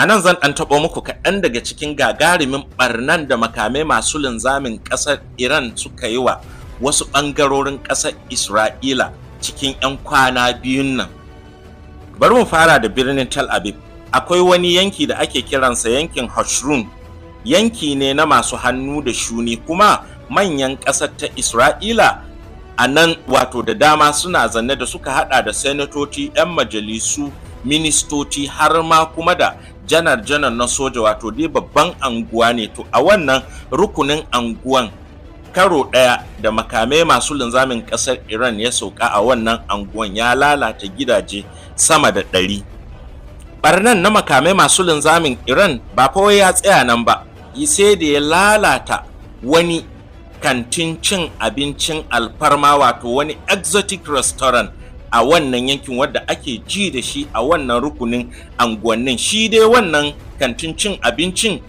A nan zan ɗan taɓo muku kaɗan daga cikin gagarumin ɓarnan da makamai masu linzamin ƙasar Iran suka yi wa wasu ɓangarorin ƙasar Isra'ila cikin 'yan kwana biyun nan. Bari mu fara da birnin Tel Aviv. Akwai wani yanki da ake kiransa yankin Hashrun. Yanki ne na masu hannu da shuni, kuma manyan ƙasar ta Isra'ila a nan wato da dama suna zanne, da suka hada da senatoci, 'yan majalisu, ministoci, har ma kuma da janar-janar na soja, wato dai babban anguwa ne. To, a wannan rukunin anguwan, karo ɗaya da makamai masu linzamin ƙasar Iran ya sauka a wannan anguwan ya lalata gidaje sama da 100. Barnan na makamai masu linzamin Iran ba kawai ya tsaya nan ba, sai da ya lalata wani kantin cin abincin alfarma, wato wani exotic restaurant a wannan yankin wadda ake ji da shi a wannan rukunin anguwannin. Shi dai wannan kantin cin abincin,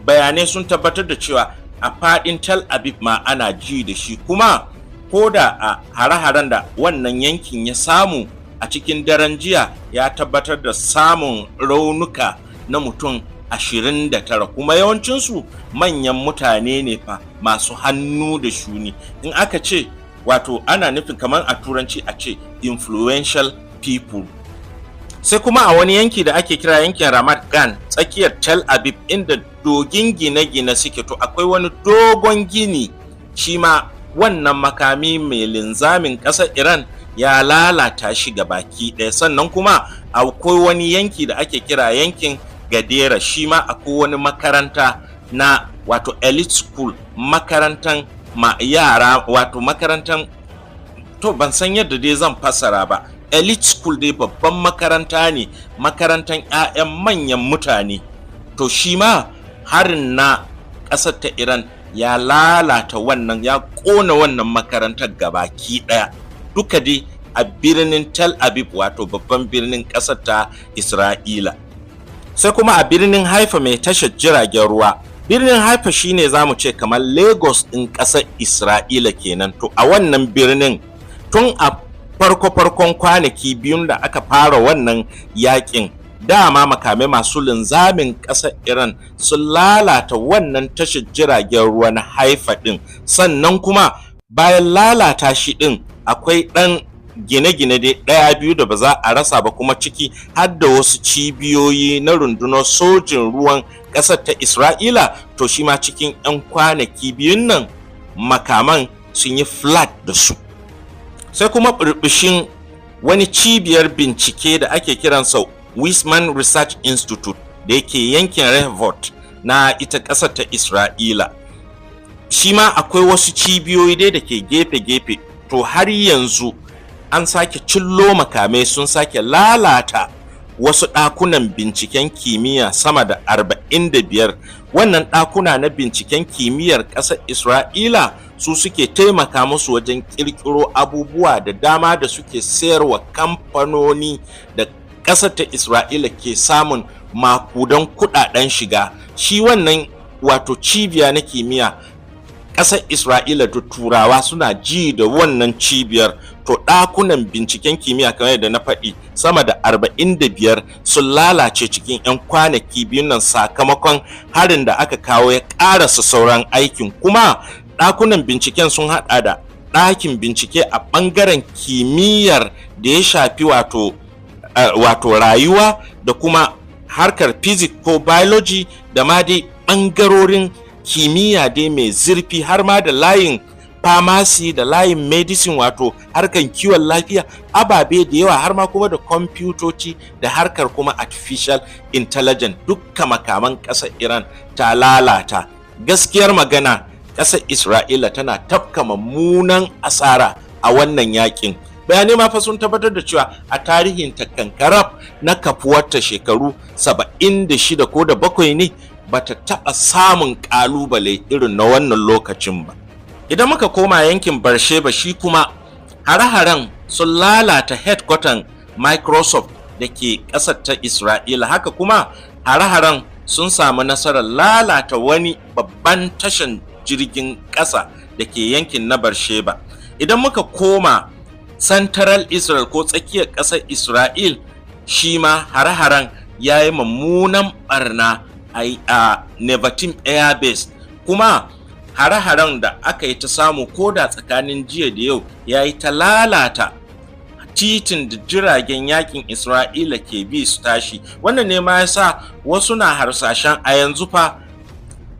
bayanai sun tabbatar da cewa a fadin Tel Aviv ma ana ji da shi, kuma ko da a hare-haren da wannan yankin ya samu a cikin daren jiya ya tabbatar da samun raunuka na mutum 29, kuma yawancinsu manyan mutane ne fa masu hannu da shuni. In aka ce wato ana nufin kamar a Turanci a ce influential people. Sai kuma a wani yanki da ake kira yankin Ramat Gan, tsakiyar Tel Aviv, inda dogin gine-gine suke. To, akwai wani dogon gini, shi ma wannan makami mai linzamin ƙasar Iran ya lalata shi ga baki ɗaya. Sannan kuma akwai wani yanki da ake kira yankin Gadera, shi ma akwai wani makaranta na wato elite school, makarantan ma yara, wato makarantan, to ban san yadda dai zan fassara ba, elite school dai, babban makaranta ne, makarantan 'ya'yan manyan mutane. To, shi ma harin na ƙasar ta Iran ya lalata wannan, ya ƙona wannan makarantar gabaki ɗaya, duka dai a birnin Tel Aviv, wato babban birnin ƙasar ta Isra'ila. Sai kuma a birnin Haifa mai tashar jiragen ruwa. Birnin Haifa shine zamu ce kamar Lagos ɗin ƙasar Isra'ila kenan. To, a wannan birnin, tun a farko-farkon kwanaki biyun da aka fara wannan yakin, dama makamai masu linzamin ƙasar Iran sun lalata wannan tashar jiragen ruwa na Haifa ɗin. Sannan kuma bayan lalata shi ɗin, akwai ɗan gine-gine dai ɗaya biyu da ba za a rasa ba, kuma ciki har da wasu cibiyoyi na rundunar sojin ruwan ƙasar ta Isra'ila. To, shi ma cikin 'yan kwanaki biyun nan makaman sun yi flat da su. Sai kuma burbushin wani cibiyar bincike da ake kiransa Weizmann Research Institute da yake yankin Rehovot na ita ƙasar ta Isra'ila. Shi ma akwai wasu cibiyoyi dai da ke gefe-gefe. To, har yanzu an sake cillo makamai sun sake lalata wasu ɗakunan binciken kimiyya sama da 45. Wannan ɗakuna na binciken kimiyyar ƙasar Isra'ila su suke taimaka musu wajen ƙirƙiro abubuwa da dama da suke sayarwa kamfanoni da ƙasar ta Isra'ila ke samun makudan kuɗaɗen shiga. Shi wannan wato cibiya na kimiyya, ƙasar Isra'ila da Turawa suna ji da wannan cibiyar. To, ɗakunan binciken kimiyya, kamar yadda na faɗi, sama da 45 sun lalace cikin 'yan kwanaki biyun nan sakamakon harin da aka kawo ya ƙarasa sauran aikin. Kuma ɗakunan binciken sun haɗa da ɗakin bincike a ɓangaren kimiyyar da ya shafi wato rayuwa da kuma harkar physics ko biology da ma dai ɓangarorin kimiyya dai mai zurfi, har ma da layin pharmacy da layin medicine, wato harkar kiwon lafiya, ababe da yawa, har ma kuma da kwamfutoci da harkar kuma artificial intelligence. Dukka makaman ƙasar Iran ta lalata. Gaskiyar magana, ƙasar Isra'ila tana tafka mummunan asara a wannan yakin. Bayanai ma fa sun tabbatar da cewa a tarihin ta kankaraf na kafuwarta, shekaru 76 ko da bakwai ne, bata taɓa samun ƙalubale irin na wannan lokacin ba. Idan muka koma yankin Barsheba, shi kuma hare-haren sun lalata headquarter Microsoft da ke ƙasar ta Isra'ila. Haka kuma hare-haren sun samu nasarar lalata wani babban tashan jirgin ƙasa da ke yankin na Barsheba. Idan muka koma Central Israel ko tsakiyar ƙasar Isra'il, shi ma hare-haren ya yi mummunan barna a Nevatim Air Base. Kuma hare-haren da aka yi ta samu ko da tsakanin jiya da yau ya yi ta lalata titin da jiragen yakin Isra'ila ke bi su tashi. Wannan ne ma yasa wasu na harsashen a yanzu fa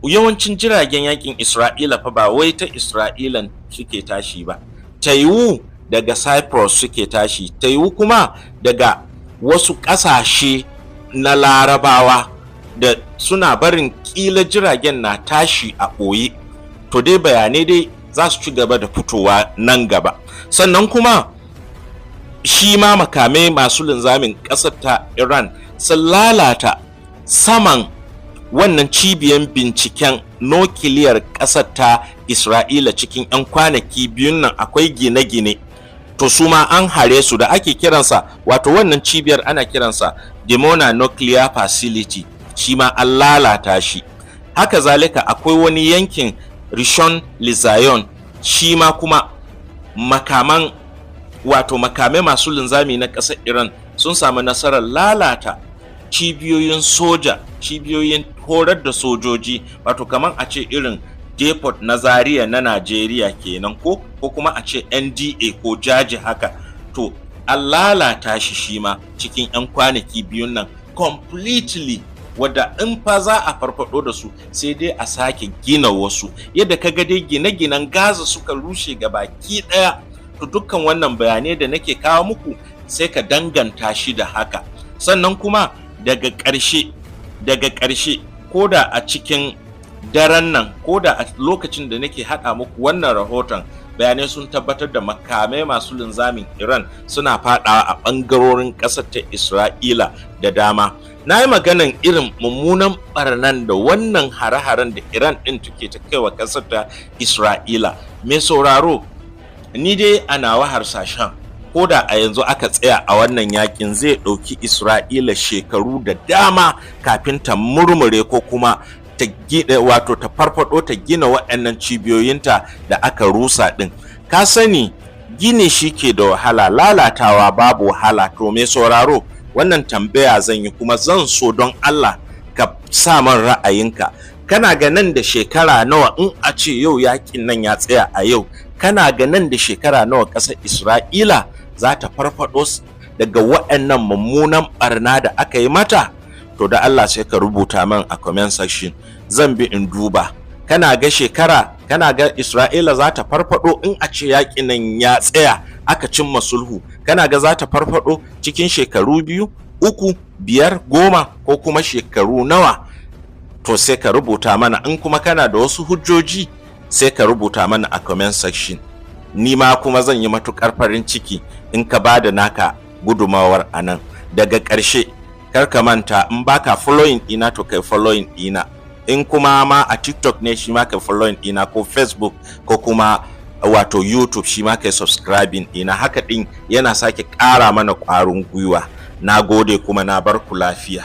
yawancin jiragen yakin Isra'ila fa ba wai ta Isra'ilan suke tashi ba, ta yiwu daga Cyprus suke tashi, ta yiwu kuma daga wasu ƙasashe na Larabawa da suna barin ƙila jiragen na tashi a ɓoye. To dai bayanai dai za su ci gaba da fitowa nan gaba. Sannan kuma shi ma makamai masu linzamin ƙasar ta Iran sun lalata saman wannan cibiyan binciken nukiliyar ƙasar ta Isra'ila cikin 'yan kwanaki biyun nan. Akwai gine-gine, to su ma an hare su, da ake kiransa, wato wannan cibiyar ana kiransa Dimona Nuclear Facility, shi ma an lalata shi. Haka zalika akwai wani yankin Rishon LeZion, shi ma kuma makaman, wato makamai masu linzami na ƙasar Iran sun samu nasarar lalata cibiyoyin soja, cibiyoyin horar da sojoji, wato kamar a ce irin depot na Zaria na Najeriya kenan, ko kuma a ce NDA ko Jaji haka. To an lalata shi shi ma cikin 'yan kwanaki biyun nan completely, wadda in fa za a farfado da su sai dai a sake gina wasu, yadda ka ga dai gine-ginen Gaza suka rushe ga baki ɗaya. To dukkan wannan bayanai da nake kawo muku sai ka danganta shi da haka. Sannan kuma daga ƙarshe, ko da a cikin daren nan, ko da a lokacin da nake haɗa muku wannan rahoton, bayanai sun tabbatar da makamai masu linzamin Iran suna faɗawa a ɓangarorin ƙasar ta Isra'ila da dama. Na yi maganan irin mummunan ɓarnan da wannan hare-haren da Iran ɗin take ta kaiwa ƙasar ta Isra'ila. Mai sauraro, ni dai a nawa harsashen, ko da a yanzu aka tsaya a wannan yakin, zai ɗauki Isra'ila shekaru da dama kafin ta murmure ko kuma ta gina, wato ta farfado, ta gina waɗannan cibiyoyinta da aka rusa ɗin. Ka sani, gini shi ke da wahala, lalatawa babu wahala. To mai sauraro, wannan tambaya zan yi, kuma zan so don Allah ka sa man ra'ayinka. Kana ga nan da shekara nawa, in a ce yau yakin nan ya tsaya a yau, kana ga nan da shekara nawa ƙasar Isra'ila za ta farfado daga waɗannan mummunan ɓarna da aka yi mata? To da Allah sai ka rubuta man a comment section, zan bi in duba. Kana ga shekara, kana ga Isra'ila za ta farfado in a ce yaƙin nan ya tsaya, aka cimma sulhu, kana ga za ta farfado cikin shekaru 2, 3, 5, 10 ko kuma shekaru nawa? To sai ka rubuta mana. In kuma kana da wasu hujjoji, sai ka rubuta mana a comment section. Ni ma kuma zan yi matuƙar farin ciki in ka ba da naka gudumawar a nan. Daga ƙarshe, kar ka manta, in baka following ɗina, to kai following ɗina. In kuma ma a TikTok ne, shi ma kai following ɗina, ko Facebook, ko kuma wato YouTube, shi ma kai subscribing ɗina. Haka ɗin yana sake ƙara mana ƙwarin gwiwa. Na gode, kuma na bar ku lafiya.